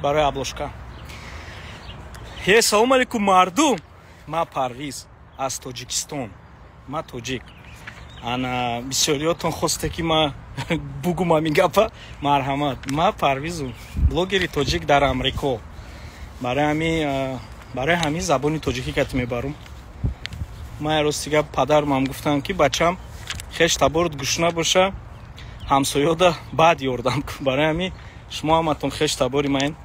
Барои обложка. Е, салому алейкум, мардум! Ма Парвиз аз Тоҷикистон, ма тоҷик. Ана, бисёриётон хосте, ки ма бугум ҳамин гапа. Марҳамат, ма Парвизу, блогери тоҷик дар Амрико. Барои ҳамин забони тоҷикӣ кати мебарум. Ма, рости гап, падармам гуфтам, ки бачам, хеш таборут гушна боша, ҳамсоёда баъд ёрдам кун. Барои ҳамин шумо ҳаматон хеш табори ман,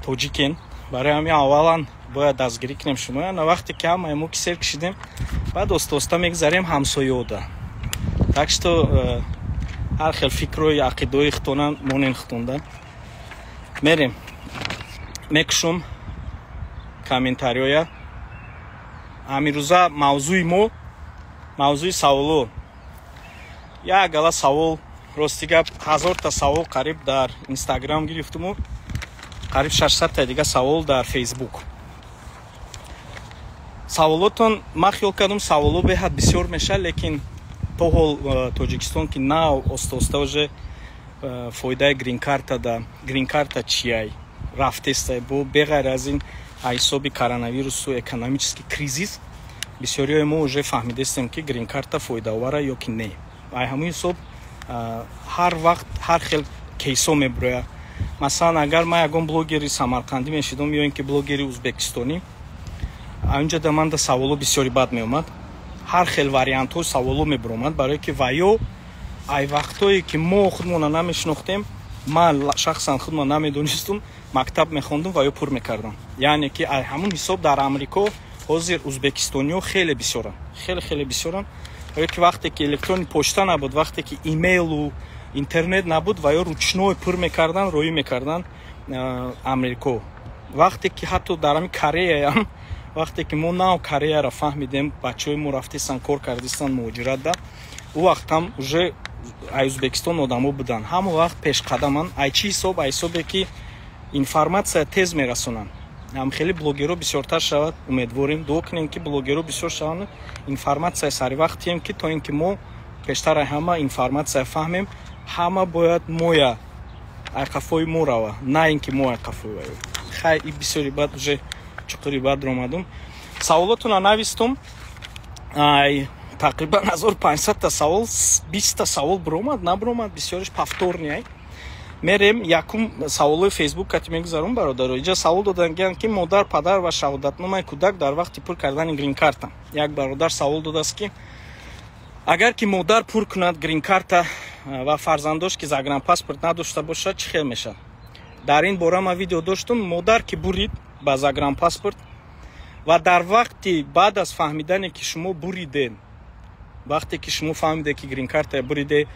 тоҷикен. Барои ҳамин аввалан бояд дастгирӣ кунем шумо. На вақте ки ҳамаи мо ки сер кашидем, баъд оста оста мегзарем ҳамсоёда. Так что ҳар хел фикрҳои ақидаҳои худтона монен худтонда. Мерем, мекушум комментариёя. Ҳамирӯза мавзӯи мо мавзӯи саволо. Як гала савол, рости гап, 1000-та савол қариб дар Инстаграм гирифтуму қариб 600-та дига савол дар Фейсбук. Саволотон, ман хиёл кардам, саволо беҳад бисёр мешавад, лекин то ҳол Тоҷикистон ки нав оста оста уже фоидаи гринкарта да гринкарта чияй рафтестай, бо беғайр аз ин, ҳисоби коронавирусу экономический кризис бисёриҳои мо уже фаҳмидастем, ки гринкарта фоидаовара ё ки не. Ай ҳамун ҳисоб ҳар вақт ҳар хел кейсо мебирояд. Масалан, агар ман ягон блогери самарқандӣ мешидам ё ин ки блогери узбекистонӣ, анҷа да ман да саволо бисёри бад меомад, ҳар хел вариантҳо саволо мебиромад, барое ки ваё ай вақтое ки мо худмона намешинохтем, ман шахсан худмон намедонистум, мактаб мехондум ва ё пур мекардам. Яъне ки ай ҳамун ҳисоб дар Амрико ҳозир узбекистониҳо хеле бисёранд, хеле хеле бисёранд, барое ки вақте ки электронный почта набуд, вақте ки имейлу интернет набуд, ва ё ручной пур мекардан, роӣ мекардан Амрико. Вақте ки ҳатто дар ҳами Кореяям, вақте ки мо нав Кореяро фаҳмидем, бачаҳои мо рафтистан, кор кардистан муҳоҷиратда, ӯ вақтам уже ай Узбекистон одамо буданд, ҳама вақт пешқадаманд. Ай чӣ ҳисоб? Ай ҳисобе ки информатсия тез мерасонанд. Ҳам хеле блогерҳо бисёртар шавад, умедворем, дуо кунем, ки блогерҳо бисёр шаванд, информатсия саривақт тием, ки то ин ки мо пештар ай ҳама информатсия фаҳмем. Ҳама бояд моя ай қафои мо рава, на ин ки мо ай қафои ваё. Хай, и бисёри баъд уже чуқури баъд ромадум. Саволотона навистум. Ай тақрибан 1500-та савол 20-та савол биромад, набиромад, бисёриш повторный ай. Мерем, якум саволои Фейсбук кати мегузарум. Бародаро, иҷа савол додангиянд, ки модар, падар ва шаҳодатномаи кӯдак дар вақти пур кардани гринкарта. Як бародар савол додааст, ки агар ки модар пур кунад гринкарта ва фарзандош ки загранпаспорт надошта бошад, чӣ хел мешавад? Дар ин бора ман видео доштум. Модар ки бурид ба загранпаспорт ва дар вақти баъд аз фаҳмидане, ки шумо буридед, вақте ки шумо фаҳмиде, ки гринкарта буриде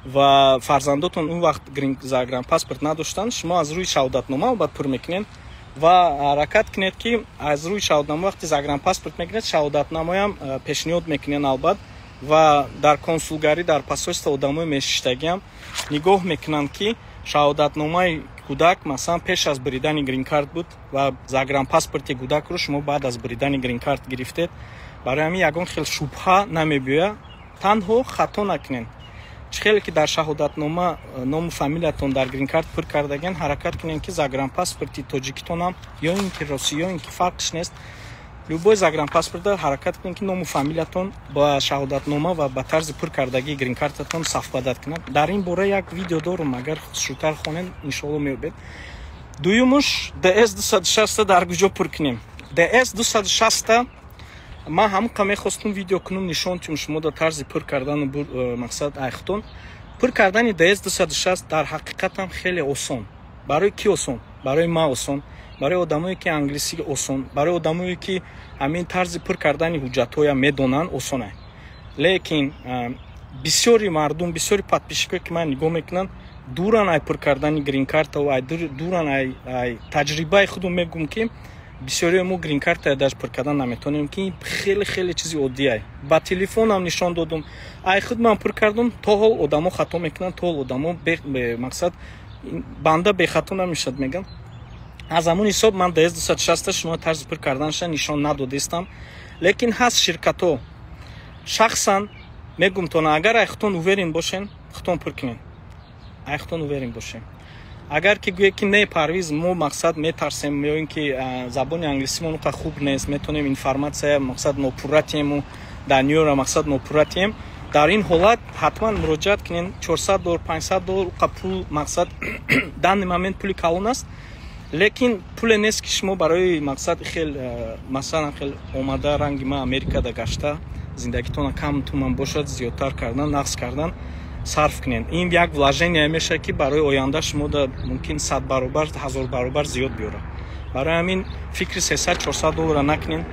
ва фарзандотон он вақт загранпаспорт надоштанд, шумо аз рӯи шаҳодатнома албат пур мекунед ва ҳаракат кунед, ки аз рӯи шаҳодатнома вақти загранпаспорт мекунед, шаҳодатномаям пешниҳод мекунед албат. Ва дар консулгарӣ, дар посольство одамои мешиштагиам нигоҳ мекунанд, ки шаҳодатномаи кӯдак, масалан, пеш аз буридани гринкарт буд ва загранпаспорти кӯдакро шумо баъд аз буридани гринкарт гирифтед. Барои ҳамин ягон хел шубҳа намебиёяд. Танҳо хато накунед. Чӣ хеле ки дар шаҳодатнома ному фамилиятон дар гринкарт пур кардаген, ҳаракат кунед, ки загранпаспорти тоҷикитонам ё ин ки росӣ, ё ин ки фарқш нест, любой загранпаспорта ҳаракат кунед, ки ному фамилиятон ба шаҳодатнома ва ба тарзи пур кардагии гринкартатон совпадать кунад. Дар ин бора як видео дорум, агар шутар хонед, иншоалло меёбед. Дуюмуш, ДС 260 дар куҷо пур кунем? ДС 260 ман ҳамон мехостум видео кунум, нишон тиҳум шумо да тарзи пур кардану мақсад айхтон. Пур кардани ДС 260 дар ҳақиқатам хеле осон. Барои ки осон? Барои ман осон, барои одамое ки англисӣ осон, барои одамое ки ҳамин тарзи пур кардани ҳуҷҷатҳоя медонанд, осона. Лекин бисёри мардум, бисёри подписчикое ки ман нигоҳ мекунанд, дуран ай пур кардани гринкарта, ай дуран. Ай таҷрибаи худум мегӯм, ки бисёриҳои мо гринкарта даже пур кардан наметонем, ки хеле хеле чизи оддиай. Ба телефонам нишон додум, ай худ ман пур кардум, то ҳол одамо хато мекунанд, то ҳол одамо, мақсад, банда бехато намешад, мегам. Аз ҳамун ҳисоб ман ДС 260 шумо тарзи пур карданаша нишон надодистам. Лекин ҳаст ширкатҳо. Шахсан мегумтона, агар ай худтон уверен бошен, худтон пур кунен. Ай худтон уверен бошен. Агар ки гӯе, ки не, Парвиз, мо, мақсад, метарсем ё ин ки забони англисимон уқа хуб нест, метавонем информация, мақсад, нопурра тиҳему данныеро, мақсад, нопурра тиҳем, дар ин ҳолат ҳатман муроҷиат кунед. 400 доллар, 500 доллар уқа пул, мақсад, данный момент пули калон аст, лекин пуле нест, ки шумо барои, мақсад, хел, масалан, хел омада, ранги ма Америкада гашта, зиндагитона кам туман бошад, зиёдтар кардан, нақс кардан сарф кунед. Ин як вложение мешавад, ки барои оянда шумо мумкин 100 баробар, 1000 баробар зиёд биёрад. Барои ҳамин фикри 300, 400 доллара накунед.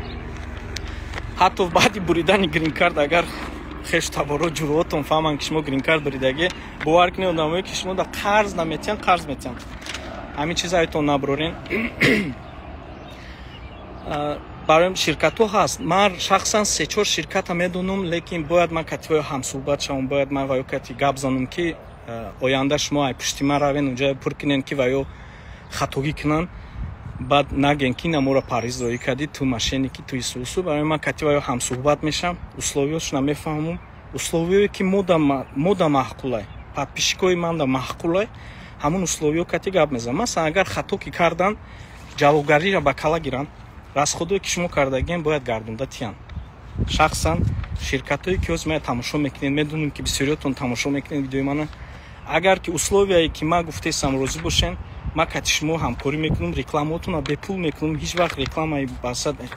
Ҳатто баъди буридани гринкард, агар хештаборо, ҷуроотон фаҳманд, ки шумо гринкард буридагӣ, бовар кунед, одамое, ки шумо да қарз наметиҳанд, қарз метиҳанд. Ҳамин чиза айтон наброрен. Барои ширкатҳо ҳаст. Ман шахсан се-чор ширката медонам, лекин бояд ман кати ваё ҳамсӯҳбат шавам, бояд ман ваё кати гап занам, ки оянда шумо ай пушти ман равен, унҷа пур кунен, ки ваё хатогӣ кунанд, баъд наген, ки намора Парвиз роӣ кардӣ, ту мошенники, ту исусу. Барои ман кати ваё ҳамсӯҳбат мешавам, условиёшона мефаҳмам. Условиёе, ки мода маъқулай, подписчикои манда маъқулай, ҳамун условиё кати гап мезанам. Масалан, агар хато ки кардан, ҷавобгариро ба кала гиранд, расходое, ки шумо кардагием, бояд гардонда тиянд. Шахсан ширкатҳое, ки ҳозир мая тамошо мекунед, медонем, ки бисёриётон тамошо мекунед видеои мана, агар ки условияе, ки ман гуфтесам, розӣ бошен, ман кати шумо ҳамкорӣ мекунам, рекламаотонро бепул мекунам. Ҳеҷ вақт рекламаи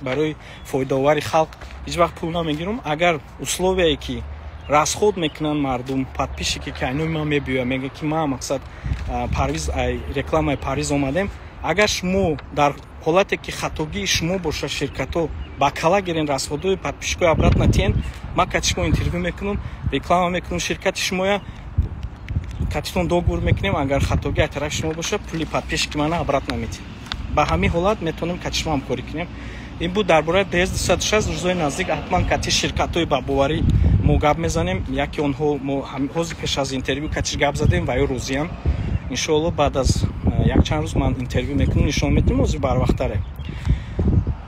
барои фоидаовари халқ ҳеҷ вақт пул намегирам. Агар условияе, ки расход мекунанд мардум, подписчике, ки айнои ман мебиёяд, мега, ки ман, мақсад, Парвиз, ай рекламаи Парвиз омадем, агар шумо дар ҳолате, ки хатогии шумо боша, ширкатҳо ба кала гирен, расходои подписчикои обратно тиен, ман кати шумо интервю мекунам, реклама мекунам ширкати шумоя, катитон договор мекунем. Агар хатогӣ аз тарафи шумо боша, пули подписчики мана обратно метиҳем. Ба ҳамин ҳолат метавонем кати шумо ҳамкорӣ кунем. Ин буд дар бораи DS 260. Рӯзҳои наздик ҳатман кати ширкатҳои ба боварӣ мо гап мезанем. Яке онҳо мо ҳозир пеш аз интервю катиш гап задем ва ё розиям. Иншоалло, баъд аз якчанд рӯз ман интервю мекунам, нишон медиҳем. Ҳозир барвақттаре.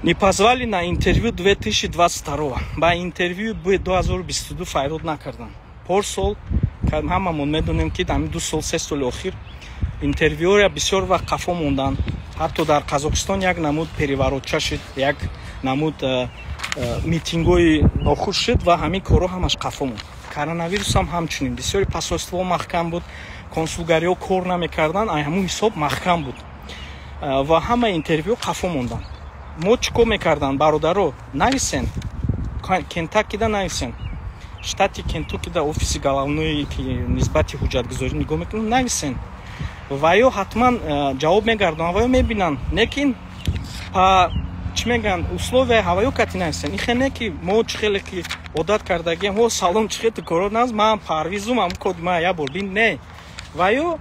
Не позвали на интервю 2022. Ба интервю 2022 файрод накардам. Порсол ҳамамон медонем, ки ҳамин 2 сол, 3 соли охир интервюҳоя бисёр вақт қафо монданд. Ҳатто дар Қазоқистон як намуд переворотча шуд, як намуд митингҳои нохуш шуд ва ҳамин корҳо ҳамаш қафо монд. Коронавирусам ҳамчунин, бисёри посольствоҳо маҳкам буд, консулгариҳо кор намекарданд, ай ҳамун ҳисоб маҳкам буд ва ҳама интервю қафо монданд. Мо чӣ кор мекарданд? Бародаро, нависен, Кентакида нависен, штати Кентукида офиси головное, ки нисбати ҳуҷҷатгузорӣ нигоҳ мекунад, нависен. Ва ё ҳатман ҷавоб мегардонанд, ва ё мебинанд, лекин чӣ мегӯянд, условия ҳаваё кати нависен. Ихе не, ки мо чӣ хеле ки одат кардагием: «Ҳо, салом, чӣ хел ту коро наст, ман Парвизум, ам код ма як бор бин». Не, ва ё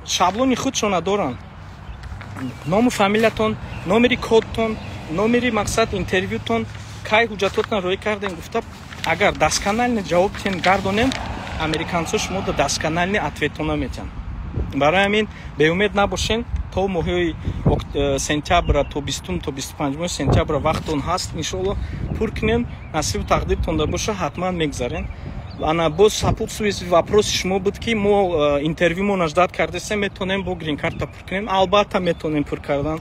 шаблони худшона доранд: ному фамилиятон, номери кодтон, номери, мақсад, интервютон, кай ҳуҷҷатотон роӣ кардем гуфта. Агар досконально ҷавоб тиҳем, гардонем, американцо шумо да доскональный ответона метиҳанд. Барои ҳамин беумед набошен. То моҳи сентябра, то 20-ум, то 25-уми сентябра вақтон ҳаст. Иншоалло, пур кунем, насибу тақдиртонда боша, ҳатман мегзарен. Ана боз сопутствующий вопроси шумо буд, ки мо интервюмона ждать кардесем, метавонем бо грин-карта пур кунем? Албатта, метавонем пур кардан.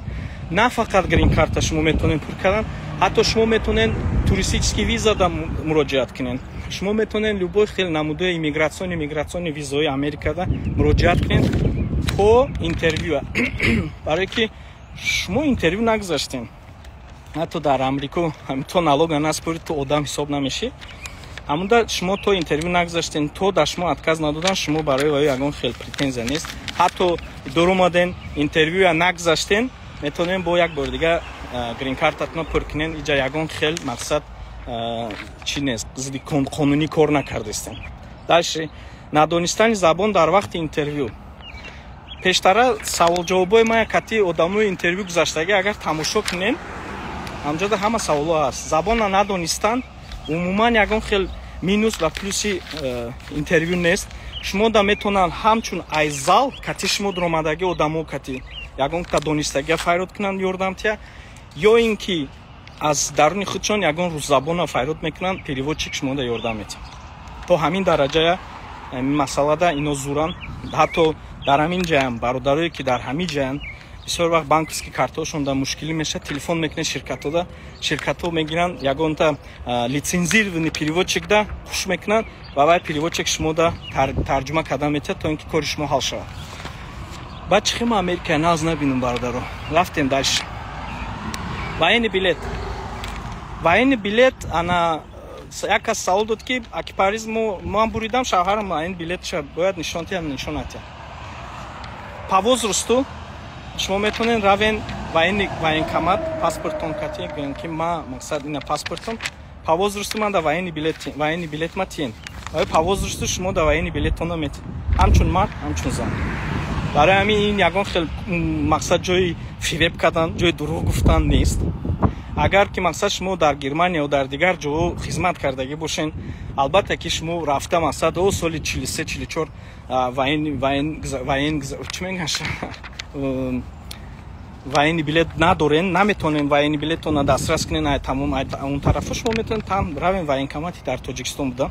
На фақат грин-карта шумо метавонем пур кардан, ҳатто шумо метавонед туристический виза да муроҷиат кунед, шумо метавонед любой хел намудои иммиграционный визаҳои Америкада муроҷиат кунед то интервю. Барое ки шумо интервю нагузаштем, ҳатто дар Амрико то налога наспорӣ, то одам ҳисоб намешӣ. Ҳамуда шумо то интервю нагузаштен, то дар шумо отказ надодан, шумо барои ваё ягон хел претензия нест. Ҳатто дуромаден, интервюя нагузаштен, метавонем бо як бори дига гринкартатона пур кунен. Иҷа ягон хел, мақсад, чӣ нест, зидди қонунӣ кор накардестем. Дальше, надонистани забон дар вақти интервю. Пештара саволҷавобҳои ман кати одамои интервю гузаштагӣ агар тамошо кунем, ҳамҷода ҳама саволҳо ҳаст. Забонна надонистан умуман ягон хел минус ва плюси интервю нест. Шумо да метавонанд ҳамчун ай зал кати шумо дуромадагӣ одамо кати ягон та донистагия файрод кунанд, ёрдамтия, ё ин ки аз даруни худшон ягон русзабона файрод мекунанд, переводчик шумо да ёрдам метиҳад. То ҳамин дараҷая масъалада ино зуранд. Ҳатто Дар ҳамин ҷаям, бародарое, ки дар ҳамин ҷаянд, бисёр вақт банковский картаҳошон дар мушкилӣ мешавад. Телефон мекунед ширкатҳода, ширкатҳо мегиранд, ягонта лицензированный переводчик да хуш мекунанд ва вай переводчик шумода тарҷума кардан метиҳад, то ин ки кори шумо ҳал шавад. Баъд чӣ хема Америка нағз набинум, бародаро. Рафтем дальше. Военный билет, военный билет. Ана, як кас савол дод, ки аки Париз, ман буридам, шавҳарам военный билетша бояд нишон тиҳам, нишон натиҳам? По возрасту шумо метавонед равен военный военкомат, паспорттон кати, гӯем, ки ма, мақсад, ина паспортон, по возрасту ман да военный билет, военный билет ма тиен. По возрасту шумо да военный билеттон наметиҳед, ҳамчун мард, ҳамчун зан. Барои ҳамин ин ягон хел, мақсад, ҷои фиреб кардан, ҷои дурӯғ гуфтан нест. Агар ки, мақсад, шумо дар Германия ё дар дигар ҷоҳо хизмат кардагӣ бошен, албатта ки шумо рафта, мақсад, о соли 43, 44 воен чӣ мегӯянд, военный билет надорен, наметонен военный билеттона дастрас кунен. Ай тамом он тарафо шумо метавонед там равен военкомати дар Тоҷикистон буда,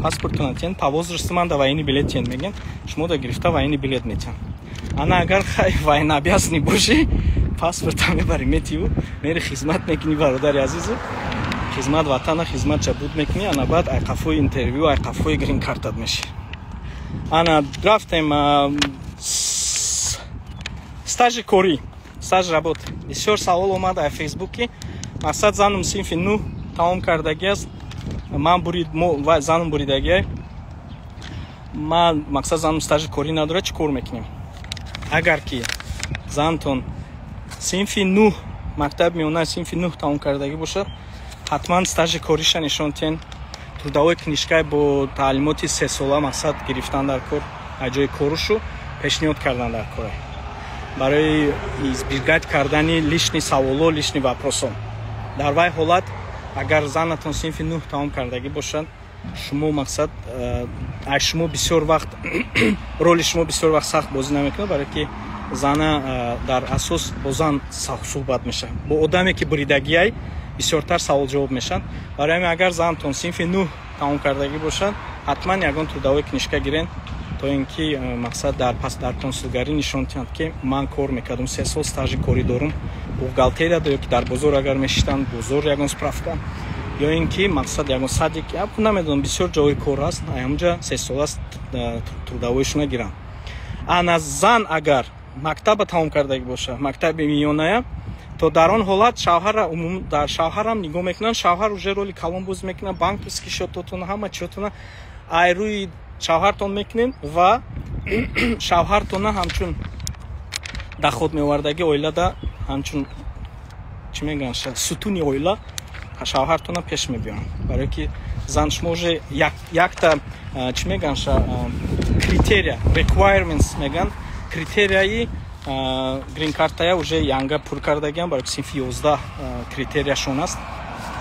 паспортона тиен, по возрасту ман да военный билет тиен мегӯян, шумо да гирифта военный билет метиҳанд. Ана, агар хай военнообязанный бошӣ, паспорта мебари, метиву мери, хизмат мекунӣ, бародари азизу, хизмат ватана, хизматша буд мекунӣ. Ана, баъд ай қафои интервю, ай қафои грин картат мешӣ. Ана, рафтем. Стажи корӣ, стаж работы. Бисёр савол омад ай Фейсбуки. Мақсад, занум синфи 9 тамом кардагӣ аст, ман бурид, занум буридагиай, ман, мақсад, занум стажи корӣ надорад, чӣ кор мекунем? Агар ки зантон синфи 9, мактаби миёна синфи 9 тамом кардагӣ бошад, ҳатман стажи кориша нишон тиҳен. Трудовой книжкаи бо таълимоти 3 сола, мақсад, гирифтан дар кор, аз ҷои корушу пешниҳод кардан дар кора, барои избегать кардани лишний саволо, лишний вопросо. Дар вай ҳолат, агар занатон синфи 9 тамом кардагӣ бошад, шумо, мақсад, аз шумо бисёр вақт роли шумо бисёр вақт сахт бозӣ намекунад, барое ки зана дар асос бо зан суҳбат мешавад, бо одаме, ки буридагиай, бисёртар савол-ҷавоб мешаванд. Барои ҳамин, агар занатон синфи 9 тамом кардагӣ бошад, ҳатман ягон трудовой книжка гирен, то ин ки, мақсад, дар пас дар консулгарӣ нишон диҳанд, ки ман кор мекардам, 3 сол стажи корӣ дорум, бухгалтерия ё ки дар бозор агар мешиштанд, бозор ягон справка, ё ин ки, мақсад, ягон садик, намедонам, бисёр ҷои кор аст, ҳамҷа 3 сола трудовойшона гиранд. Ана, зан агар мактаба тамом кардагӣ бошад, мактаби миёная, то дар он ҳолат шавҳара умум дар шавҳарам нигоҳ мекунанд. Шавҳар уже роли калон бозӣ мекунад, банковский счетотона, ҳама чиотона ай рӯи шавҳартон мекунем ва шавҳартона ҳамчун доход меовардаги оилада, ҳамчун, чӣ мегӯянд, сутуни оила шавҳартона пеш мебиёранд. Барое ки зан шумо уже якта, чӣ мегӯянд, критерия, requirements мегӯянд, критерияи грин-картая уже янга пур кардагиам, барои синфи 11 критерияшон аст.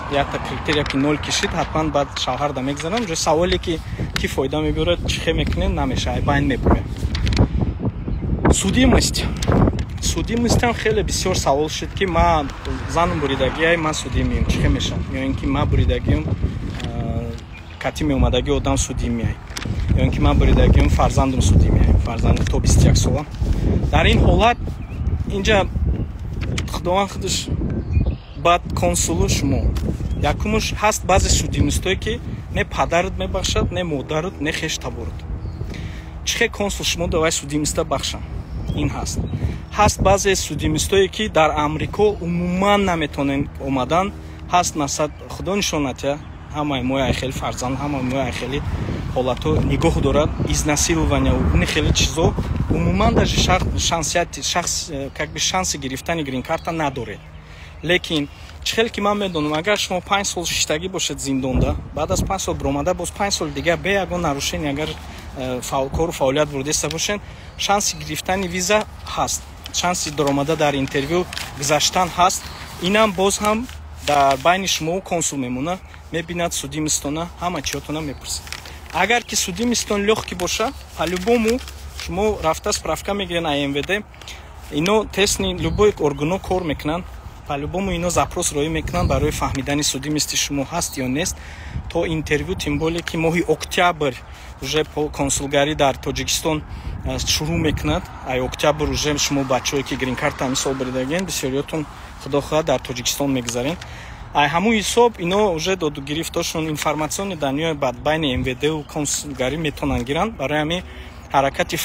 Якта критерия ки нол кишид, ҳатман баъд шавҳарда мегзарам. Уже саволе, ки ки фоида мебиёрад, чӣ хе мекунед, намешавад, байн мебурад. Судимость. Судимостьам хеле бисёр савол шуд, ки ма занум буридагиай, ман судимием, чӣ хе мешавад? Ё ин ки ма буридагиам, кати меомадаги одам судимиай, ё ин ки ман буридагиам, фарзандум судимиай, фарзанди то 21 сола. Дар ин ҳолат инҷа Худованд худаш, баъд консулу шумо. Якумуш, ҳаст баъзе судимостое, ки не падарат мебахшад, не модарат, не хештаборат. Чӣ хе консул шумо давай судимоста бахшам? Ин ҳаст баъзе судимостое, ки дар Амрико умуман наметонен омадан. Ҳаст, масад, Худо нишон натия, ҳамаи мои хеле фарзанд, ҳамаи мои хеле ҳолатҳо нигоҳ дорад, изнасилования, ини хеле чизо, умуман даже шансияти шахс, как бы, шанси гирифтани грин-карта надоред. Лекин чӣ хеле ки ман медонам, агар шумо 5 сол шиштагӣ бошед зиндонда, баъд аз 5 сол биромада, боз 5 соли дигар бе ягон нарушение агар кору фаъолият бурдеста бошед, шанси гирифтани виза ҳаст, шанси даромада дар интервю гузаштан ҳаст. Инам боз ҳам дар байни шумо консул мемонад, мебинад судимостона, ҳама чиётона мепурсад. Агар ки судимостон лёгкий боша, по-любому шумо рафта справка мегирен АМВД. Ино тесни любой органо кор мекунанд, по-любому ино запрос роӣ мекунанд барои фаҳмидани судимости шумо ҳаст ё нест то интервю. Тем более ки моҳи октябр Уже консулгарӣ дар Тоҷикистон шурӯъ мекунад. Ай октябр уже шумо, бачаҳое ки гринкарта ҳамин сол биридагиен, бисёриётон, худо хоҳад, дар Тоҷикистон мегузарен. Ай ҳамун ҳисоб ино уже доду гирифтошон информационные данные байни МВДу консулгарӣ метавонанд гиранд. Барои ҳамин ҳаракати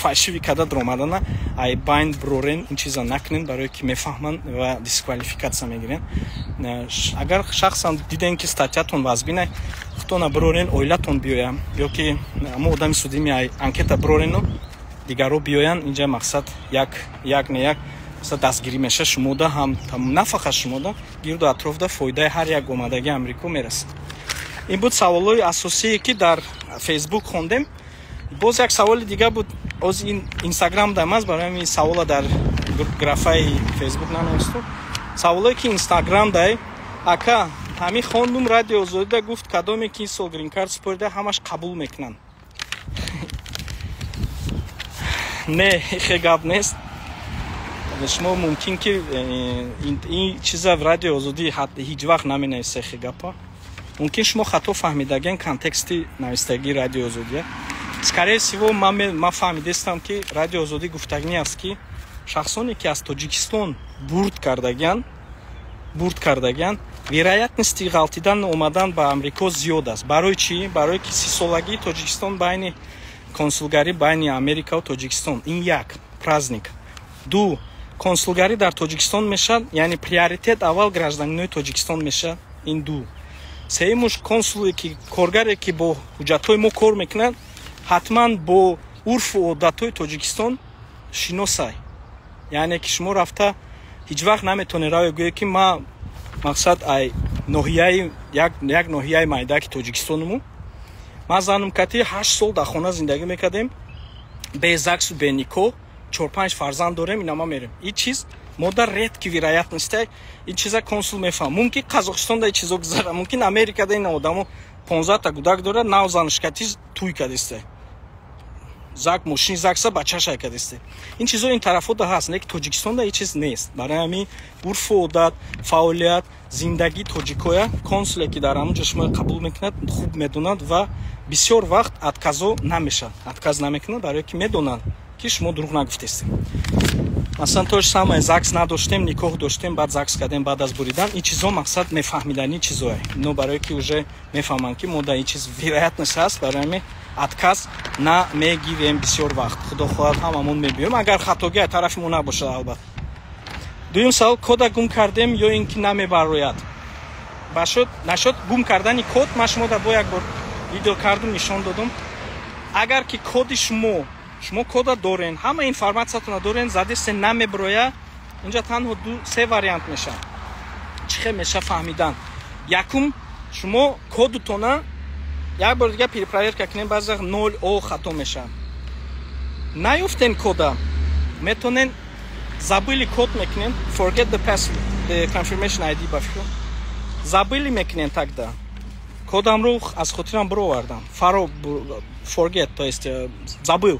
фальшивый када даромадана ай байн брорен, ин чиза накунен, барое ки мефаҳманд ва дисквалификатсия мегирен. Агар шахсан диден, ки статьятон вазбинай, худтона брорен, оилатон биёям ё ки ҳамо одами судимый ай анкета брорену дигарро биёянд. Инҷа мақсад як як не як дастгирӣ меша шумода ҳам, на фақат шумода, гирду атрофда фоидаи ҳар як омадагии Амрико мерасад. Ин буд саволҳои асосие, ки дар Фейсбук хондем. Боз як саволи дига буд, оз ин Инстаграм дам аст, барои ҳамин савола дар графаи Фейсбук нанавистум. Саволое ки Инстаграм дай: «Ака, ҳамин хондум, Радио Озодида гуфт, кадоме ки ин сол гринкарт супорида, ҳамаш қабул мекунанд». Не, хе гап нест. Шумо мумкин ки ин чиза в Радио Озодӣ ҳеҷ вақт наменависа хе гапа. Мумкин шумо хато фаҳмидаген контексти навистагии Радио Озодия. Скорее всего, ман фаҳмидастам, ки Радио Озодӣ гуфтагӣ аст, ки шахсоне ки аз Тоҷикистон бурд кардагиан, вероятности ғалтидан омадан ба Амрико зиёд аст. Барои чӣ? Барое ки 30-солагии Тоҷикистон, байни консулгарӣ байни Америкаву Тоҷикистон, ин як праздник. Ду, консулгарӣ дар Тоҷикистон мешавад, яъне приоритет аввал гражданинои Тоҷикистон мешавад. Ин ду. Сеюмуш, консуле ки, коргаре ки бо ҳуҷҷатҳои мо кор мекунад, ҳатман бо урфу одатҳои Тоҷикистон шиносай. Яъне ки шумо рафта ҳеҷ вақт наметавонед раве гӯе, ки ма мақсад ай ноҳияи як ноҳияи майдаки Тоҷикистонуму ман занум кати 8 сол дар хона зиндагӣ мекардем, бе ЗАГСу бе никоҳ чор-панҷ фарзанд дорем, инама мерем. Ин чиз мода редкий вероятность. Ин чиза консул мефаҳм. Мумкин Қазоқистонда ин чизо гузара, мумкин Америкада ин одамо 15та гудак дорад, нав занушкати туй кадисте, зак мошини ЗАГСа бачашай кадисте. Ин чизо ин тарафода ҳаст, лекин Тоҷикистонда ин чиз нест. Барои ҳамин урфу одат, фаъолият, зиндагии тоҷикоя консуле ки дар ҳамон ҷо шумо қабул мекунад, хуб медонад ва бисёр вақт отказо намешавад, отказ намекунад, барое ки медонанд, ки шумо дурӯғ нагуфтестем. Масалан, то же самое, ЗАГС надоштем, никоҳ доштем, баъд ЗАГС кардем баъд аз буридан. Ин чизо мақсад мефаҳмидани чизое, ино барое ки уже мефаҳманд, ки мо дар ин чиз вероятность ҳаст, барои ҳамин отказ намегирем бисёр вақт. Худо хоҳад, ҳамамон мебиём, агар хатогӣ аз тарафи мо набошад, албатта. Дуюм савол: кода гум кардем ё ин ки намебарояд. Башуд нашуд гум кардани код, ман шумо дар бо як бор видео кардум, нишон додум. Агар ки коди шумо кода дорен, ҳама информатсиятона дорен, задесе намеброя, инҷа танҳо ду се вариант мешавад. Чӣ хел меша фаҳмидан? Якум, шумо кодутона як бор дига перепроверка кунем. Баъзе нол о хато мешавад. Наёфтен кода, метонен забыли код мекунем, forget the password, the confirmation ID, ба фикр забыли мекунем. Тогда кодамро аз хотирам бировардам, фаро forget, то есть забыл,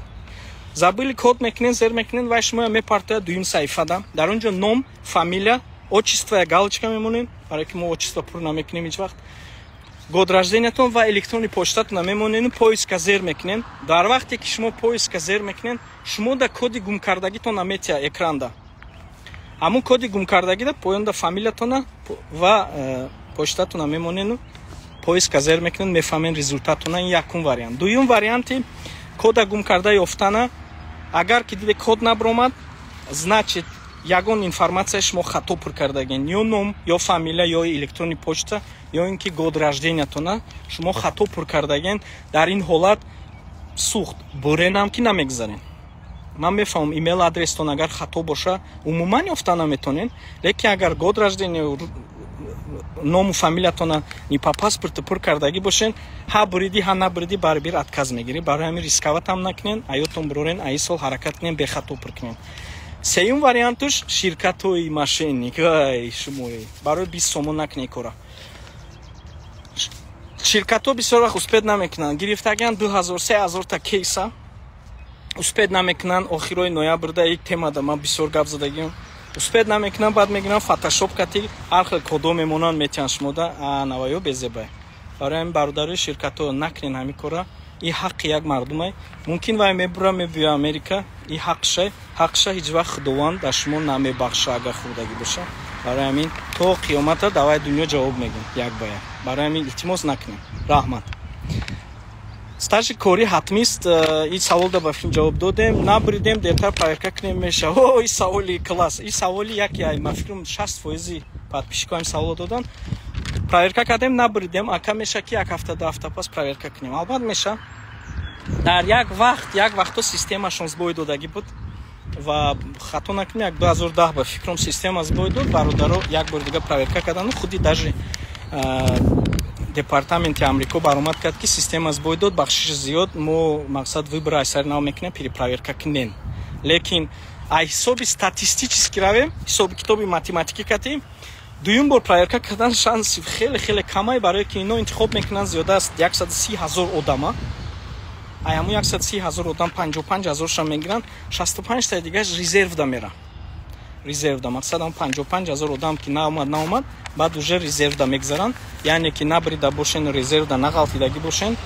забыли код мекунен, зер мекунен, вай шумо мепартояд дуюм саҳифада. Дар он ҷо ном, фамилия, отчество я галочка мемонем, барое ки мо отчество пур намекунем ҳеҷ вақт, год рождениятон ва электронный почтатона мемонен, поиска зер мекунен. Дар вақте ки шумо поиска зер мекунен, шумо да коди гумкардагитон наметия экранда. Ҳамун коди гумкардагида поёнда фамилиятона ва почтатона мемонену поиска зер мекунен, мефаҳмен результатона. Ин якум вариант. Дуюм варианти кода гум карда ёфтана: агар ки диде, код набаромад, значит, ягон информатсия шумо хато пур кардаген: ё ном, ё фамилия, ё электронный почта, ё ин ки год рождениятона шумо хато пур кардаген. Дар ин ҳолат сухт буренам ки намегзарен. Ман мефаҳмам, имейл адрестон агар хато боша, умуман ёфта наметонен, лекин агар год рождения, ному фамилиятона не по паспорту пур кардагӣ бошен, ҳа буриди, ҳа набуриди, барибир отказ мегирӣ. Барои ҳамин рисковатам накунен, аётон бурорен, аи сол ҳаракат кунен, бехато пур кунен. Сеюм вариантуш: ширкатҳои мошенник. Ай шумои, барои 20 сомон накунед кора. Ширкатҳо бисёр вақт успеть намекунанд, гирифтагиан 2000, 3000-та кейса, успеть намекунанд. Охирои ноябрда як темада ман бисёр гап задагиам. Успеть намекунанд, баъд мегиранд, фотошоп кати ҳар хел кодо мемонанд, метиҳанд шумода наваё безебай. Барои ҳамин, бародарои ширкатҳо, накунен ҳамин кора. И ҳаққи як мардумай. Мумкин вай мебура, мебиёя Америка. И ҳақша, ҳақша ҳеҷ вақт Худованд дар шумо намебахша, агар хӯрдагӣ боша. Барои ҳамин то қиёмата давай дунё ҷавоб мегӯм як ба як. Барои ҳамин илтимос, накунем. Раҳмат. Стажи корӣ ҳатмист? Ин саволда ба филм ҷавоб додем. Набуридем, дертар проверка кунем, меша? О, и саволи класс, и саволи яке, ма фикрам, 60 фоизи подписчикоам ин саволо додан. Проверка кардем, набуридем, ака, меша ки як ҳафта, 2 ҳафта пас проверка кунем? Албатта, меша. Дар як вақт, як вақто системашон сбой додагӣ буд ва хато накунем, як 2010 ба фикрам, система сбой дод. Бародаро як бори дига проверка кардану худи даже департаменти Амрико баромад кард, ки система сбой дод, бахшиши зиёд, мо мақсад выбора аз сари нав мекунем, перепроверка кунем. Лекин аз ҳисоби статистически равем, ҳисоби китоби математикӣ катем, дуюм бор проверка кардан шанси хеле хеле камай, барое ки ино интихоб мекунанд зиёда аз 130 ҳазор одама. Ай ҳамун 130 ҳазор одам 55 ҳазорша мегиранд, 65 таи дигаш резервда мера. Резервда мақсад ҳамун 55 ҳазор одам ки наомад, наомад, баъд уже резервда мегзаранд. Яъне ки набрида бошен, резервда нағалтидагӣ бошен,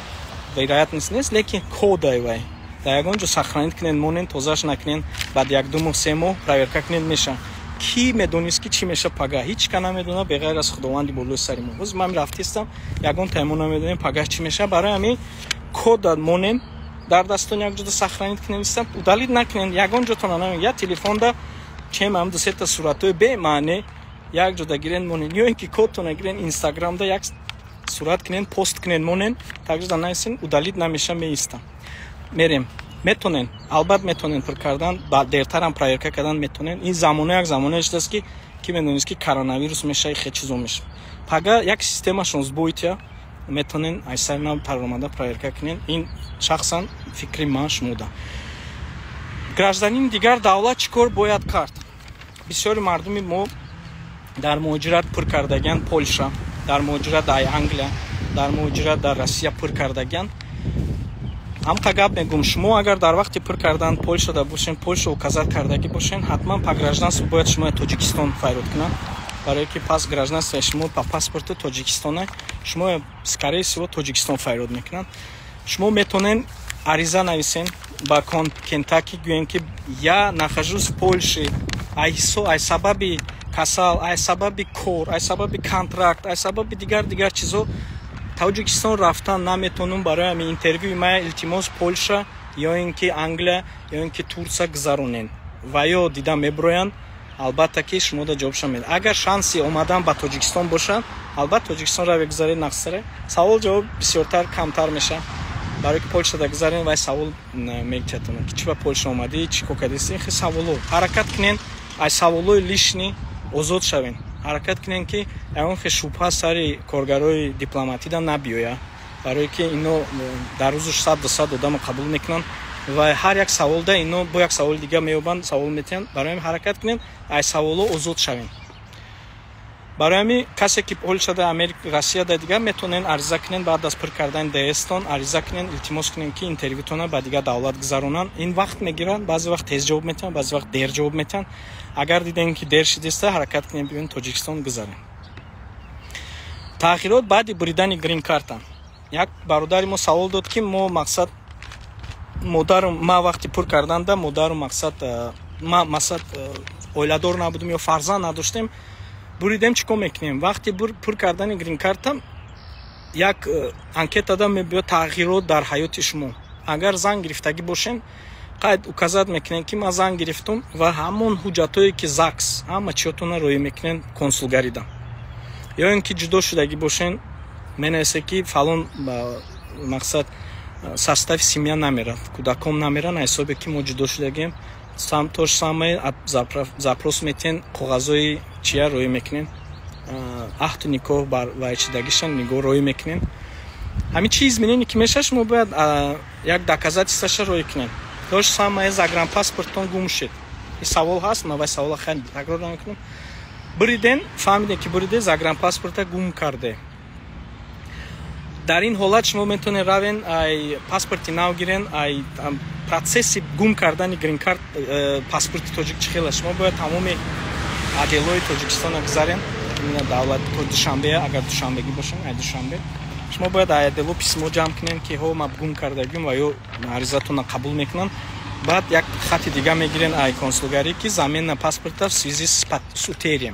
вероятность нест. Лекин кодай вай дар ягон ҷо сохранить кунен, монен, тозаш накунен, баъд як 2 моҳ, 3 моҳ проверка кунен, меша. Кӣ медонист, ки чӣ меша пага? Ҳеҷ ка намедонад, беғайр аз Худованди болои сари мо. Ҳозир ман рафтистам, ягон таймо намедонем пага чӣ меша. Барои ҳамин кода монен дар дастон, як ҷода сохранить кунен, истам, удалить накунен ягон ҷотона намем. Я телефонда чем ам ду сета суратҳои бемаъне як ҷода гирен, монен, ё ин ки кодтона гирен, Инстаграмда як сурат кунен, пост кунен, монен, такжда нависен, удалить намеша, меистам. Мерем. Метонен, албат метонен пур кардан, дертарам проверка кардан метонен. Ин замона як замона шудааст, ки ки медонист, ки коронавирус меша, хе чизо меша пага, як системашон сбой тия. Метонен аз сари нав паромада проверка кунен. Ин шахсан фикри ман шумода. Гражданини дигар давлат чӣ кор бояд кард? Бисёри мардуми мо дар муҳоҷират пур кардагиан Полша, дар муҳоҷират дар Англия, дар муҳоҷират дар Россия пур кардагиан. Ҳамқа гап мегӯм: шумо агар дар вақти пур кардан Полшада бошен, Полша указать кардагӣ бошен, ҳатман по гражданству бояд шумо Тоҷикистон файрод кунанд, барое ки пас гражданствои шумо по паспорту Тоҷикистона. Шумо, скорее всего, Тоҷикистон файрод мекунанд. Шумо метонен ариза нависен ба Кентаки, гӯем, ки я нахожусь в Польше, ай сабаби касал, ай сабаби кор, ай сабаби контракт, ай сабаби дигар дигар чизо Тоҷикистон рафтан наметонум. Барои ҳамин интервюи мая, илтимос, Полша ё ин ки Англия, ё ин ки Турсия гузаронен. Ва ё дида меброянд, албатта, ки шумода ҷавобшон медиҳад. Агар шанси омадан ба Тоҷикистон бошад, албатта, Тоҷикистон раве, гузаред, нақсаре савол ҷавоб бисёртар камтар мешавад. Барои ки Полшада гузарен, вай савол метиҳатон, ки чӣ ба Полша омадӣ, чӣ кор кардиси, хе саволо. Ҳаракат кунен, аз саволои лишний озод шавен. Ҳаракат кунен, ки ягон хе шубҳа сари коргарои дипломатида набиёяд, барое ки ино дар рӯзу 100, 200 одамо қабул мекунанд ва ҳар як саволда ино бо як саволи дига меёбанд, савол метиҳанд. Барои ҳамин ҳаракат кунен, аз саволо озод шавем. Барои ҳамин касе ки Полшада, Америка, Россияда, дигар метавонен ариза кунен. Баъд аз пур кардани ДСтон ариза кунен, илтимос кунен, ки интервютона ба дигар давлат гузаронанд. Ин вақт мегиранд, баъзе вақт тез ҷавоб метиҳанд, баъзе вақт дер ҷавоб метиҳанд. Агар дидем, ки дер шидиста, ҳаракат кунем, биён Тоҷикистон, гузарем. Таъхирот баъди буридани грин-карта. Як бародари мо савол дод, ки мо мақсад модару ма вақти пур карданда модару мақсад ма мақсад оиладор набудем ё фарзанд надоштем, буридем, чӣ кор мекунем? Вақти пур кардани грин-карта як анкетада мебиёд тағйирот дар ҳаёти шумо. Агар зан гирифтагӣ бошем, қайд указать мекунем, ки ман зан гирифтум, ва ҳамон ҳуҷҷатҳое ки ЗАГС, ҳама чиётона роӣ мекунем консулгарида. Ё ин ки ҷудо шудагӣ бошен, менависе, ки фалон мақсад состави семья намерад, кӯдаком намеранд, ҳисобе ки мо ҷудо шудагем. То же самое запрос метиҳен, коғазҳои чия роӣ мекунем, аҳду никоҳ вайчидагиша нигоҳ роӣ мекунем. Ҳамин чи изменение ки меша, шумо бояд як доказательстваша роӣ кунем. То же самое загранпаспорттон гум шуд. Ин савол ҳаст, ман вай савола хайр такрор намекунам. Буриден, фаҳмидем, ки буриде, загранпаспорта гум карде. Дар ин ҳолат шумо метавонед равен, ай паспорти нав гирен. Ай процесси гум кардани гринкарт, паспорти тоҷик чӣ хела? Шумо бояд тамоми отделои Тоҷикистона гузарен, давлат то Душанбе. Агар душанбегӣ бошен, ай Душанбе Шумо бояд айдело письмо ҷамъ кунем, ки ҳо, ма гум кардагим, ва ё аризатонро қабул мекунанд. Баъд як хати дига мегирен ай консулгарӣ, ки замена паспорта в связи с утерей.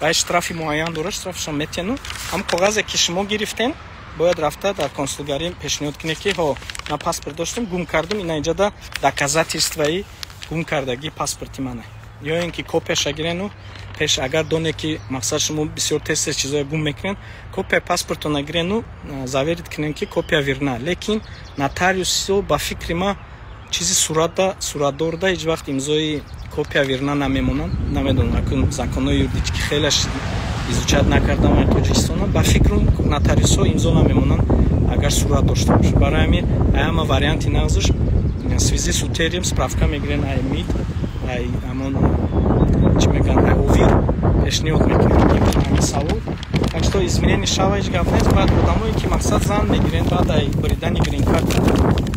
Ва штрафи муайян дорад, штрафашон метиҳану ҳам коғазе, ки шумо гирифтен, бояд рафта дар консулгарӣ пешниҳод кунед, ки ҳо, ман паспорт доштам, гум кардам, ина инҷада доказательствои гум кардагии паспорти мана. Ё ин ки копияша гирену пеш, агар доне, ки мақсад шумо бисёр тез тез чизое гум мекунед, копияи паспортона гирену заверить кунем, ки копия верна. Лекин нотариусо, ба фикри ма, чизи суратда суратдорда ҳеҷ вақт имзои копия верна намемонанд. Намедонам, акун законҳои юридически хелаш изучать накардам ай Тоҷикистона. Ба фикрум, нотариусҳо имзо намемонанд, агар сурат дошта бошад. Барои ҳамин аяма варианти нағзуш связи с утерей справка мегирен ай МИД, ай ҳамон чӣ мегӯянд, ай ОВИР пешниҳод мекунем ҳамин савол. Так что изменение шава, ҳеҷ гап нест. Баъд одамое, ки мақсад зан мегирен баъд ай буридани грин-карта,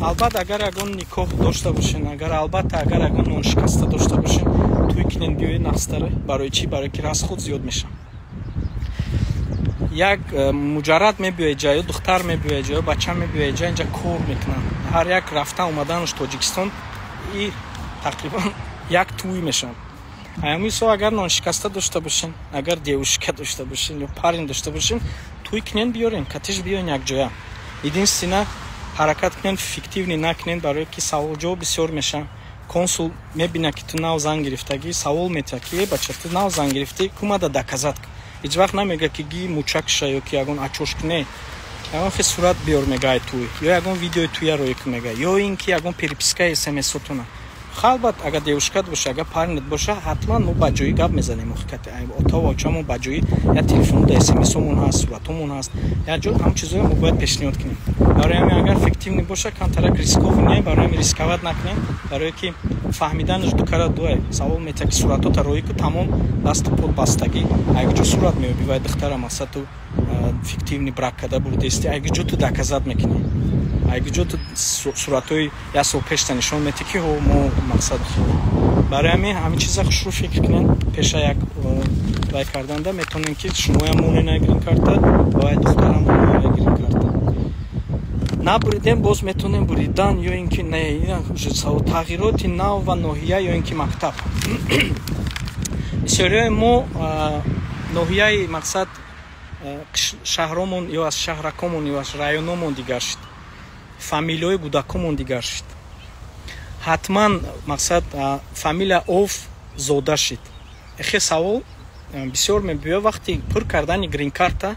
албатта, агар ягон никоҳ дошта бошен, агар, албатта, агар ягон ноншикаста дошта бошен, тӯй кунен, биёед, нағзтара. Барои чӣ? Барои ки расход зиёд мешавад. Як муҷаррад мебиёед ҷа, ё духтар мебиёед ҷа, ё бача мебиёед ҷа, инҷа кор мекунанд. Ҳар як рафтан омаданаш Тоҷикистон и тақрибан як тӯй мешавад. Ҳамин со агар ноншикаста дошта бошен, агар девушка дошта бошен ё парень дошта бошен, тӯй кунен, биёрен, катиш биёен якҷоя. Единственно, ҳаракат кунен, фиктивный накунен, барое ки саволҷавоб бисёр мешавад. Консул мебинад, ки ту нав зан гирифтагӣ, савол метиҳад, ки е, бача, ту нав зан гирифтӣ, кумада доказать. Ҳеҷ вақт намега, ки ги мучакша ё ки ягон ачош куне. Ягон хе сурат биёр, мега, ай туй, ё ягон видеои туя роӣ ку, мега, ё ин ки ягон перепискаи смсотона. Албат, агар девушкат боша, агар парнет боша, ҳатман мо ба ҷои гап мезанем. Охикати отаву очамо ба ҷои я телефону да смсомон ҳаст, суратомон ҳаст, як ҷо ҳам чизое мо бояд пешниҳод кунем. Барои ҳамин, агар фиктивный боша, камтарак рисковый не. Барои ҳамин рисковать накунем, барое ки фаҳмиданаш ду кара дуай. Савол метиҳад, ки суратота роӣ ку, тамом, дасту под бастагӣ. Ай куҷо сурат меёбӣ вай духтара? Мақсад, ту фиктивный брак када бурдести, ай куҷо ту доказать мекунӣ? Ай куҷо ту суратҳои як сол пешта нишон метиҳӣ, ки ҳо, мо мақсад? Барои ҳамин ҳамин чиза хушрӯ фикр кунен пеша як вай карданда. Метавонем, ки шумоям монена грин карта, вай духтарам монена грин карта. Набуридем, боз метавонем буридан ё ин ки не. Тағйироти нав ва ноҳия ё ин ки мактаб. Бисёриҳои мо ноҳияи, мақсад, шаҳромон ё аз шаҳракомон ё аз райономон дигар шуд, фамилияҳои кӯдакомон дигар шуд. Ҳатман, мақсад, фамилия ов зода шид. Эхе савол бисёр мебиёд вақти пур кардани грин-карта.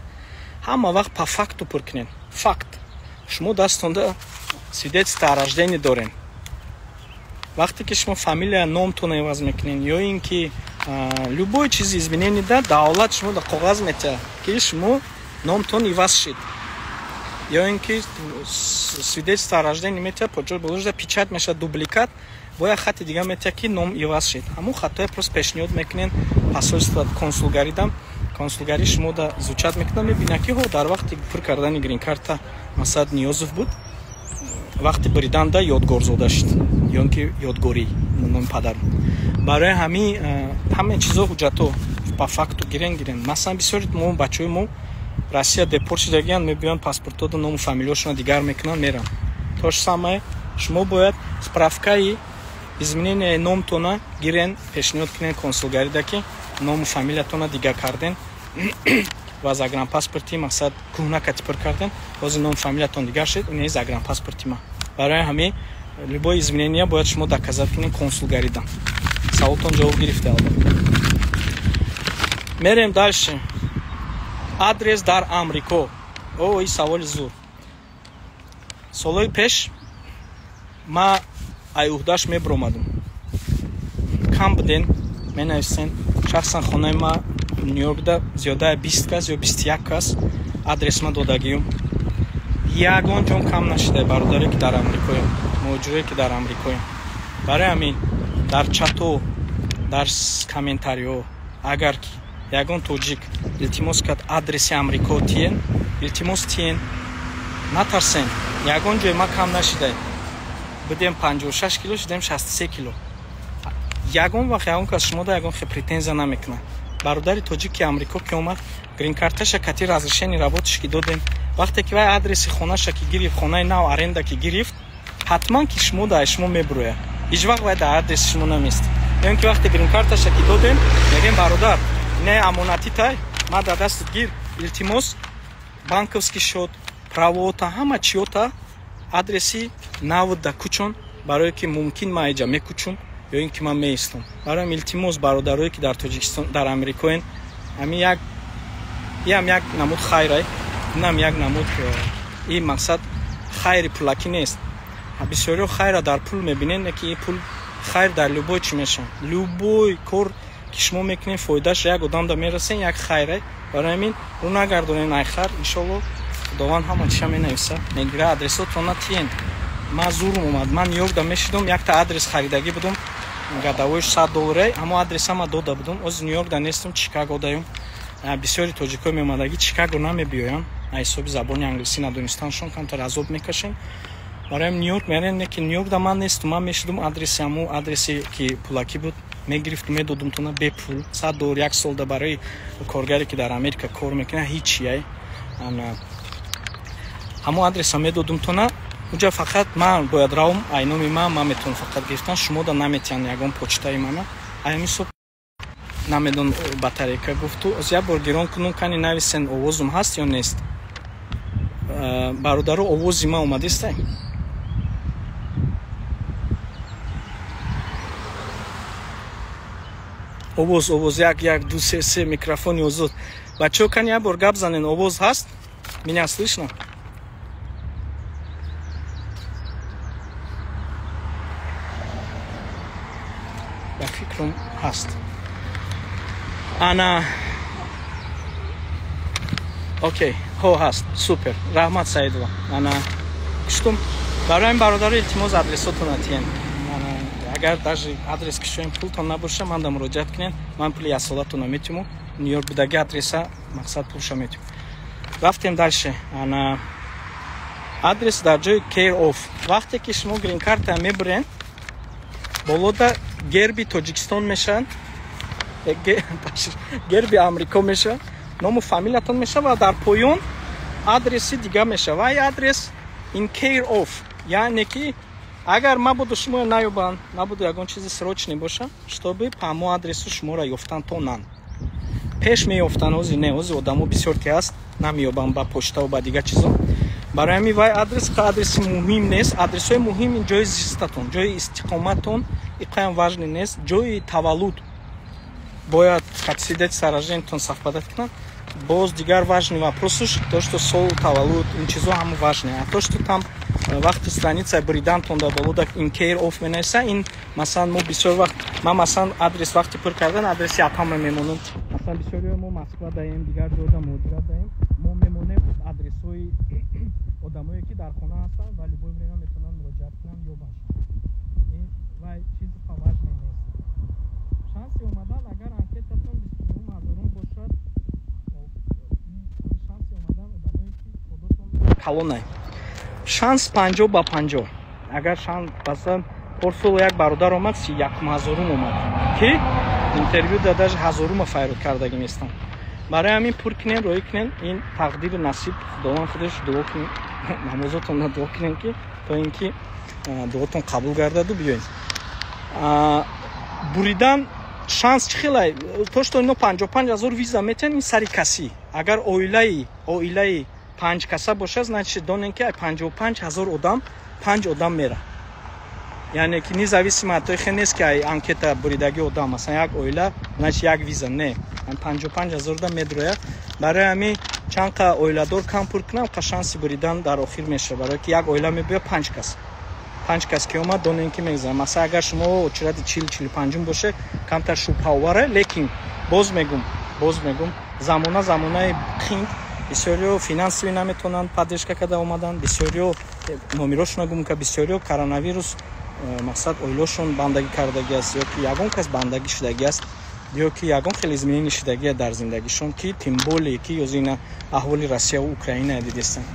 Ҳама вақт по факту пур кунед. Факт: шумо дастонда свидетельство о рождении дорем. Вақте ки шумо фамилия, номтона иваз мекунед ё ин ки любой чизи изменение да, давлат шумо да коғаз метиҳад, ки шумо номтон иваз шид, ё ин ки свидетельство о рождении метиҳад, поҷо печать мешавад, дубликат, бо як хати дига метиҳад, ки ном иваз шид. Ҳамун хатое просто пешниҳод мекунед посольство, консулгаридам. Консулгарӣ шумо да изучать мекунад, мебинад, ки ҳо, дар вақти пур кардани грин-карта, масалан, Ниёзов буд, вақти буриданда Ёдгорзода шуд ё ин ки Ёдгорӣ номи падар. Барои ҳамин ҳамаи чизо, ҳуҷҷатҳо по факту гирен, гирен. Масалан, бисёри мо, бачаҳои мо Россия депорт шудагиянд, мебиёнд, паспортода ному фамилияшонро дигар мекунанд, меранд. То же самое, шумо бояд справкаи изменения номтона гирен, пешниҳод кунен консулгарида, ки ному фамилиятона дигар карден ва загранпаспорти, мақсад, кӯҳна кати пур карден, бози ному фамилиятон дигар шуд, ин загранпаспорти ма. Барои ҳамин любое изменение бояд шумо доказать кунен консулгарида. Саволтон ҷавоб гирифта, албатта. Мерем дальше. Адрес дар Амрико. О, ин саволи зур. Солҳои пеш ма ай уҳдаш мебиромадам. Кам буден, менависен. Шахсан хонаи ма Нью-Йоркда зиёдаи 20 кас ё 21 кас адрес ма додагиюм. Ягон ҷон кам нашида, бародаре, ки дар Амрикоям, муҳоҷире, ки дар Амрикоям. Барои ҳамин дар чато, дар комментариҳо, агар ки ягон тоҷик илтимос кард адреси Амрико тиен, илтимос, тиен, натарсен. Ягон ҷой ма кам нашида будем. 56 кило шудем, 63 кило. Ягон вақт ягон кас шумода ягон хе претензия намекунад. Бародари тоҷик, ки Амрико ки омад, гринкарташа кати разрешение работаш ки додем. Вақте ки вай адреси хонаша ки гирифт, хонаи нав аренда ки гирифт, ҳатман ки шумо дар шумо мебурояд. Ҳеҷ вақт вай дар адреси шумо намест. Ё ин ки вақте грин-карташа ки додем, мегӯем бародар, инаи амонатӣ тай, ма дар дастат гир, илтимос, банковский счёт, правота, ҳама чиёта адреси навд да кучон, барое ки мумкин ман иҷа мекучум ё ин ки ман меистам. Бароям илтимос, бародарое ки дар Тоҷикистон, дар Амрикоен, ҳамин як иам як намуд хайрай, инам як намуд, ин мақсад хайри пулакӣ нест. Бисёриҳо хайра дар пул мебинед, не ки ин пул хайр дар любой чӣ мешавад. Любой кор ки шумо мекунед, фоидааш як одамда мерасен, як хайрай. Барои ҳамин рӯ нагардонед ай хайр, иншолло Худованд ҳама чиша менависа, мегира. Адресотона тиен. Ман зурм омад, ман Нью-Йоркда мешидум, якта адрес харидагӣ будум, годовойш $100, ҳамо адреса ма дода будум. Оз Нью-Йоркда нестум, Чикаго даем. Бисёри тоҷикҳо меомадагӣ Чикаго намебиёянд, аз ҳисоби забони англисӣ надонистанашон камтар азоб мекашем. Бароям Нью-Йорк мерем, не ки Нью-Йоркда ман нестум, ман мешидум адреси, ҳамо адреси ки пулакӣ буд мегирифтум, медодум тона бепул $100 як солда барои коргаре ки дар Америка кор мекунад ҳичияй. Ҳамо адреса медодум тона, уҷа фақат ман бояд равм, ай номи ман метавонам фақат гирифтан, шумода наметиҳанд ягон почтаи мана. Ай ҳамин суб намедон батарейка гуфту, оз як бор гирон кунум, кани нависен овозум ҳаст ё нест. Бародаро, овози ман омадистай? Овоз, овоз, як, як, ду, се, се, микрофони озод. Бачаҳо, кани як бор гап занен, овоз ҳаст? Меня слышно? Ба фикрам ҳаст. Ана, окей, ҳо ҳаст, супер, раҳмат Саидова. Ана, куштум. Барои бародаро илтимос адресотона тиен. Агар даже адрес кишоем пултон набоша, ман да муроҷиат кунед, ман пули яксолатона метиму, Нью-Йорк будаги адреса мақсад пулша метиму. Рафтем дальше. Ана, адрес дар ҷои care of. Вақте ки шумо грин-карта мебурен, болода герби Тоҷикистон мешавад, герби Амрико мешавад, ному фамилиятон мешавад ва дар поён адреси дига мешавад. Вай адрес in care of, яъне ки агар мабодо шумо наёбанд, мабодо ягон чизи срочный боша, чтобы по ҳамо адресу шуморо ёфтан тонанд. Пеш меёфтан, ҳозир не, ҳозир одамо бисёр ки ҳаст, намеёбанд ба почтаву ба дигар чизо. Барои ҳамин вай адрес адреси муҳим нест. Адресҳои муҳим ин ҷои зистатон, ҷои истиқоматон, иқаям важный нест. Ҷои таваллуд бояд свидетельство о рождениятон совпадать кунад. Боз дигар важный вопросуш то, что сол таваллуд, ин чизо ҳама важный. А то, что там вақти страница бридантон дар болода in care of менависа, ин масалан мо бисёр вақт, ман масалан адрес вақти пур кардан адреси апама мемонам. Масалан бисёриҳо мо Москва даем, дигар ҷода муҳоҷират даем, мо мемонем адресҳои одамое ки дар хона ҳастанд ва любое время метавонанд муроҷиат кунанд, ёбанд. Ин вай чизи важный нест. Шанси омадан агар анкетатон 29 ҳазорум бошад, шанси омадан одамое ки кодотон калонай. Шанс 50-50. Агар шанс, масалан, порсол як бародар омад, 31 ҳазорум омад, ки интервю да даже ҳазорума файрод кардагӣ нестам. Барои ҳамин пур кунем, роӣ кунем, ин тақдиру насиб, Худованд худаш дуо кунем, намозотонро дуо кунем, ки то ин ки дуотон қабул гардаду биёед. Буридан шанс чӣ хелай? То что ино 55 ҳазор виза метиҳанд, ин сари касӣ. Агар оилаи 5 каса бошад, значит донем ки 55 ҳазор одам, 5 одам мера. Яъне ки независимо от той нест ки ай анкета буридаги одам, масалан як оила, значит як виза, не. 55 ҳазор одам медрояд. Барои ҳамин чанд қа оиладор кам пур кунам, қа шанси буридан дар охир мешавад. Барои ки як оила мебиёд 5 кас. 5 кас ки омад, донем ки мегзарад. Масалан агар шумо очереди 40-45 боше, камтар шубҳаоваре, лекин боз мегум, замона замонаи қинг, бисёриҳо финансови наметавонанд поддержка карда омадан, бисёриҳо номерошонро гум кард, бисёриҳо коронавирус мақсад оилашон бандагӣ кардагӣ аст, ё ки ягон кас бандагӣ шудагӣ аст, ё ки ягон хеле изменение шудагӣ дар зиндагишон, ки тем более ки ёзина аҳволи Россияву Украина дидестанд.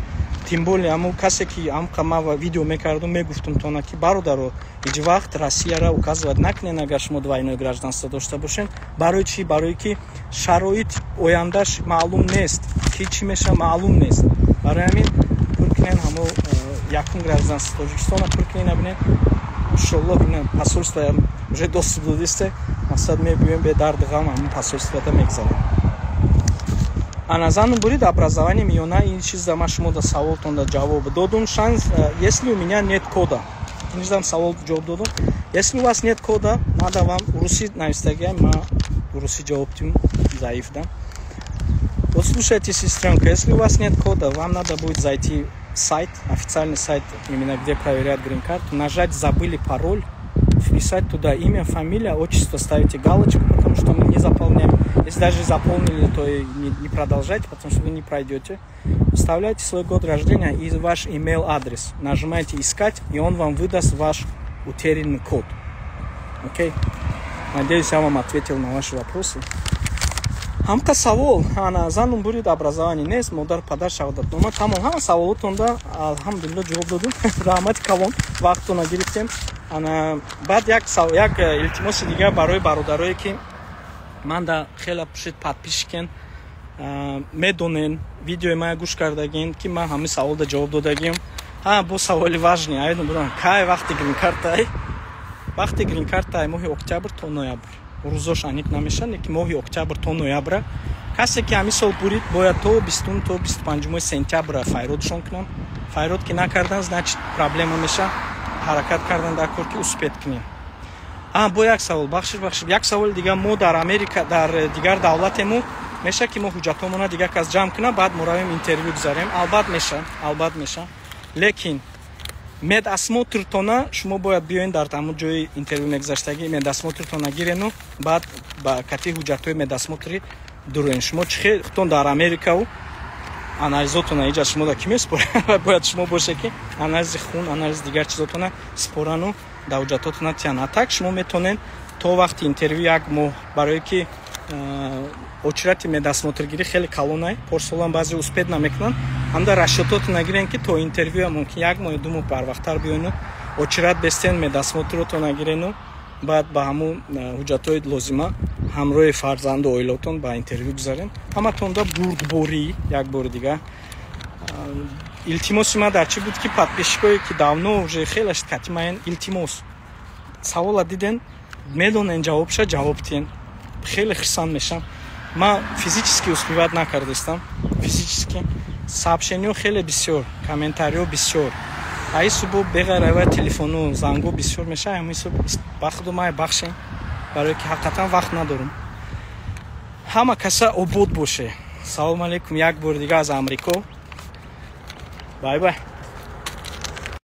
Тем более ҳамун касе ки ҳамқа ман видео мекардум, мегуфтум тона ки бародаро, ҳеҷ вақт Россияра указывать накунед, агар шумо двойное гражданство дошта бошед. Барои чӣ? Барои ки шароит ояндаш маълум нест, ки чӣ меша маълум нест. Барои ҳамин пур кунен, ҳамо якум гражданство Тоҷикистона пур кунен, набинен. Иншоллоҳ, ина посольство уже доступ додисте, мақсад мебиёем, бе дарду ғам ҳамин посольствода мегзарем. Ана зану бурид, образование миёна, ин чизда ман шумо да саволтон да ҷавоб додум. Шанс, если у меня нет кода, инҷам савол ҷавоб додум. Если у вас нет кода, надо вам, урусӣ навистагиам, ма урусӣ ҷавоб дим, заиф да. Вот слушайте, сестренка, если у вас нет кода, вам надо будет зайти в сайт, официальный сайт, именно где проверяют грин-карту, нажать «Забыли пароль», вписать туда имя, фамилия, отчество, ставите галочку, потому что мы не заполняем. Если даже заполнили, то и не продолжайте, потому что вы не пройдете. Вставляйте свой год рождения и ваш email адрес. Нажимаете «Искать», и он вам выдаст ваш утерянный код. Окей? Надеюсь, я вам ответил на ваши вопросы. Ҳамқа савол, ана занум бурид, образование нест, модар, падар, шаҳодатнома, тамом. Ҳама саволотонда, алҳамдулилло, ҷавоб додум. Раҳмати калон, вақтона гирифтем. Ана баъд як илтимоси дигар барои бародарое, ки ман да хеле пушид подписчикен, медонен, видеои мая гӯш кардагин, ки ман ҳамаи саволда ҷавоб додагим. Ҳа, бо саволи важный айдон бурам: кай вақти гринкартай? Вақти гринкартай моҳи октябр то ноябр, рӯзош аниқ намешавад, лекин моҳи октябр то ноябра. Касе ки ҳамин сол бурид, бояд то 20-ум, то 25-уми сентябра файродшон кунанд. Файрод ки накардан, значит, проблема меша. Ҳаракат кардан дар кор, ки успеть кунем. А бо як савол, бахшиш, бахшиш, як саволи дигар: мо дар Америка, дар дигар давлатему, меша ки мо ҳуҷҷатҳомона дигар кас ҷамъ кунам, баъд мо равем, интервю гузарем? Албат меша, албат меша, лекин медосмотртона шумо бояд биёен, дар ҳамон ҷои интервю мегузаштагӣ медосмотртона гирену баъд ба кати ҳуҷҷатҳои медосмотри дуроен. Шумо чӣ хелтон дар Америкау анализотона иҷа шумо да ки месупорад? Бояд шумо боше, ки анализи хун, анализи дигар чизотона спорану да ҳуҷҷатотона тиян. А так шумо метонен то вақти интервю як моҳ, барое ки очереди медосмотргирӣ хеле калонай. Порсолам баъзе успеть намекунанд. Ҳамда расчётотона гирен, ки то интервюя мумкин як моҳ, 2 моҳ барвақттар биёну очередь бестен, медосмотротона гирену баъд ба ҳамун ҳуҷҷатҳои лозима ҳамроҳи фарзанду оилатон ба интервю гузарен. Ҳаматонда бурдборӣ. Як бори дигар илтимоси ман дар чӣ буд, ки подписчикое ки давно уже хеле катимаен, илтимос, савола диден, медонен ҷавобша, ҷавоб тиҳен, хеле хурсанд мешам. Ман физически успевать накардастам, физически. Сообщениҳо хеле бисёр, комментариҳо бисёр, аи субҳ беғайр ава телефону зангу бисёр мешава. Ҳамин субҳ ба худу май бахшем, барое ки ҳақиқатан вақт надорум. Ҳама каса обод боше. Салому алейкум як бори дига аз Амрико. Bye bye.